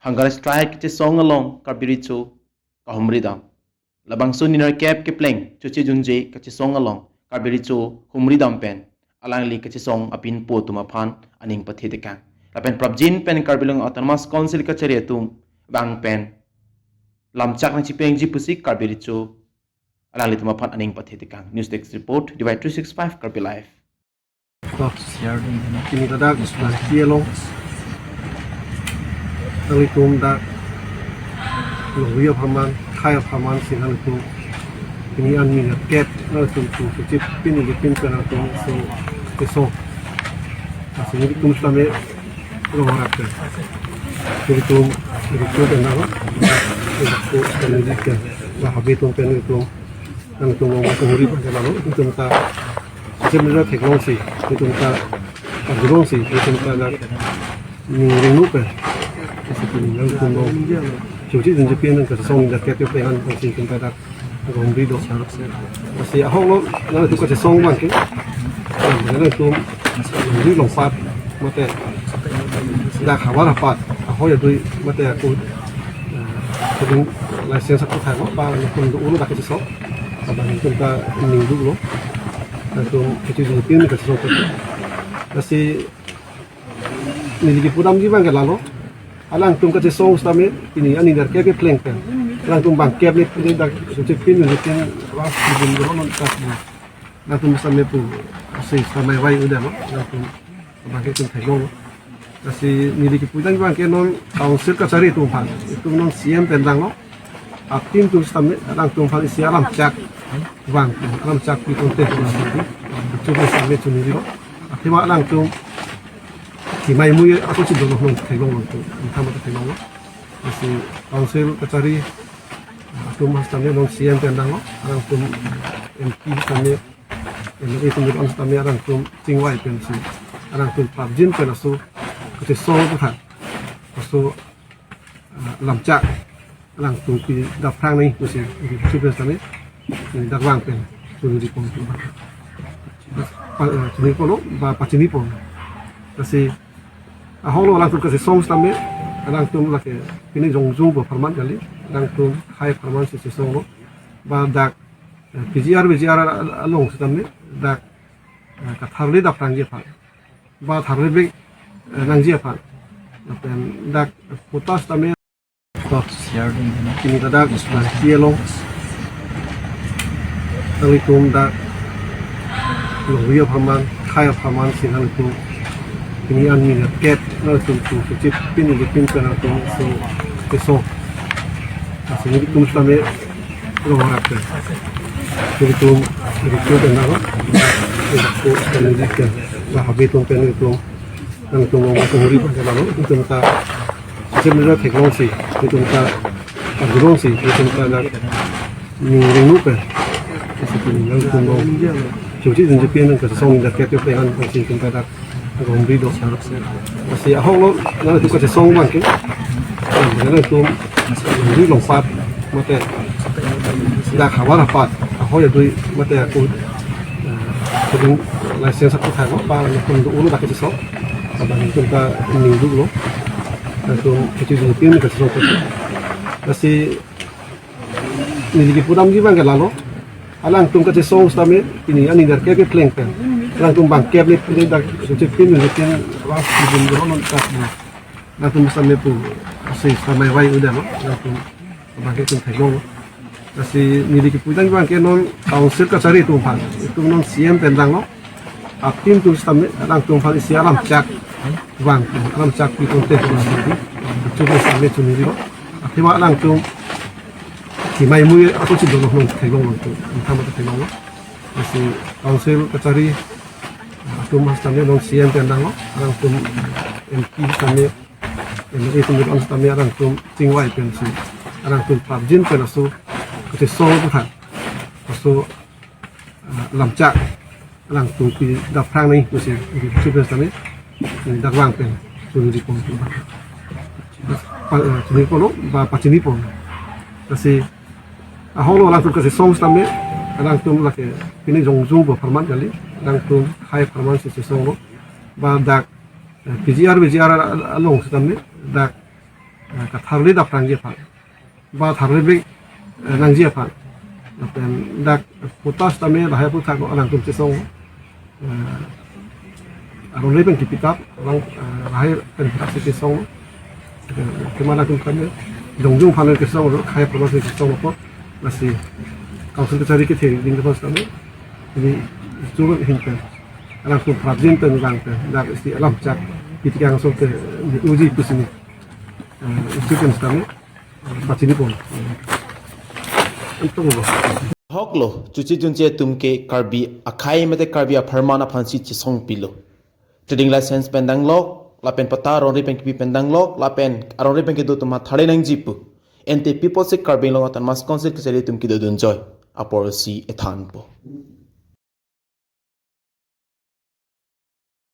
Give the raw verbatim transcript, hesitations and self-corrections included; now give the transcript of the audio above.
Hunger strike kachesong along Karbi Recho kahumri dam. Labangso ninar kep kepleng choche junje kachesong along Karbi Recho humri dam pen alangli kachesong apinpo atum aphan aning pathetekang. Lapen prapjin pen Karbi Anglong Autonomous Council kachari atum bang pen lamchak nangchipengji pusi Karbi Recho alanglitum aphan aning pathetekang. News Desk Report, Divide three six five Karbi Live. Pini ladak T L O nanglitum dak longri apharman, khei apharman si nanglitum pini arni ninar kep nanglitum tu suchip pini ke pin pen nanglitum so keso. Asi nelitum sitame rong harap ke. Nelitum, nelitum pen nang, nelitum pen nelitum, lah habis tum pen nelitum, nanglitum long bahasa huri pen nang, nelitum ta, sejak nelitum theklongsi, nelitum ta, pagulongsi, nelitum ta dak, ni ringnu pen. Asi pini nanglitum long, cuci dan jepian dan kesong dan kep kep dengan, asi nelitum ta dak, agom rido. Asi ahok lo, nanglitum kachesong bang ke. Nanglitum, nanglitum longpat, mate. Dak havar hapat, ahoi adui, mate aku, eh, kuding license aku thai lo, ba nanglitum do ulo dak kachesong. Ba nanglitum ta ningduk lo. Nanglitum kachesong pin kachesong pin. Asi neli kepudamji bang ke lalo. Alangtum kachesong sitame, pini arni ninar kep kepleng pen. Alangtum bang kep le pini dak suche pin le pin ras pin ron non tak. Alangtum sitame pu, si sitame vai udah lo. Alangtum bang kep tum theklong lo. Asi neli kepudamji bang ke non council kachari atum aphan. Itum non C M pen dang lo. Atum tum sitame, alangtum aphan isi alamchak. Bang, alamchak pi konte. Chubu sitame chuniri lo. Athema alangtum Kimai mui aso si dono hong theklong lo tu, thama ta theklong lo. Asi council kachari atum sitame non C M pen dang lo, alangtum M P sitame, M L A atum sitame alangtum chingvai pensi, alangtum prapjin pen aso kachesong lo pu than. Aso ah, lamchak alangtum pi daprang ni pusi, di chupen sitame, ni dak vang pen, chuniri pon tu. Pa, eh, chuniri pon lo, ba pachini pon. Asi ahok lo alangtum kachesong sitame, alangtum lake pini jongjung bo apharman kali, alangtum khei apharman si chesong lo, ba dak, eh, P G R, V G R along sitame, dak, eh, katharli daprangji aphan. Ba tharli bek, eh, nangji aphan. Lapen dak potas tame. Pini ladak T L O nanglitum dak longri apharman, khei apharman si nanglitum pini arni ninar kep nanglitum tu suchip pini ke pin pen nanglitum so keso. Asi nelitum sitame rong harap ke. Nelitum, nelitum pen nang, nelitum pen nelitum, lah habis tum pen nelitum, nangtum long bahasa huri pen nang, nelitum ta, sejak nelitum theklongsi, nelitum ta, pagulongsi, nelitum ta dak, ni ringnu pen. Asi pini nangtum long, cuci dan jepian dan kesong dan kep kep dengan, asi nelitum ta dak, agom rido. Asi ahok lo, nanglitum kachesong bang ke. Nanglitum, nanglitum longpat, mate. Dak havar hapat, ahoi adui, mate aku, eh, kuding license aku thai lo, ba nanglitum do ulo dak kachesong. Ba nanglitum ta ningduk lo. Nanglitum kachesong pin kachesong pin. Asi neli kepudamji bang ke lalo. Alangtum kachesong sitame, pini arni ninar kep kepleng pen. Alangtum bang kep le pini dak suche pin le pin ras pin ron non tak. Alangtum sitame pu, asi sitame vai udah lo. Alangtum bang kep tum theklong lo. Asi neli kepudamji bang ke non council kachari atum aphan. Itum non C M pen dang lo. Atum tum sitame, alangtum aphan isi alamchak. Bang, alamchak pi konte. Chubu sitame chuniri lo. Athema alangtum Kimai mui aso si dono hong theklong lo tu, thama ta theklong lo. Asi council kachari atum sitame non C M pen dang lo, alangtum M P sitame, M L A atum sitame alangtum chingvai pensi, alangtum prapjin pen aso kachesong lo pu than. Aso ah, lamchak alangtum pi daprang ni pusi, di chupen sitame, ni dak vang pen, chuniri pon tu. Pa, eh, chuniri pon lo, ba pachini pon. Asi ahok lo alangtum kachesong sitame, alangtum lake pini jongjung bo apharman kali, alangtum khei apharman si chesong lo, ba dak, eh, P G R, V G R along sitame, dak eh, katharli dap tangji aphan, ba tharli bik, eh, nangji aphan. Lapen dak potas tame lahai aphuthak alangtum chesong, eh, aron le pen kipitap, along, eh, lahai pen si chesong. Eh, kemana tum kami jongjung aphan kesong, lahai aphan si chesong apot, lasi council kachari kethe ding aphan kami, ini chuan hin pen, alangtum prapjin pen vang pen, dak isi alam chak, kitikang so ke uji pusini, eh, uji pen kami, eh, pachini pon. Antung lo. Hoklo, chuche junche atum ke Karbi akhei mate Karbi apharman aphan si chesong pilo. Trading license pen danglok, lapen patta aron le pen kipi pen danglok, lapen aron le pen kedo atum atharli nangji pu. Ante pi apotsi Karbi Anglong Autonomous Council kachari atum kedodun joi apor si ethanpo.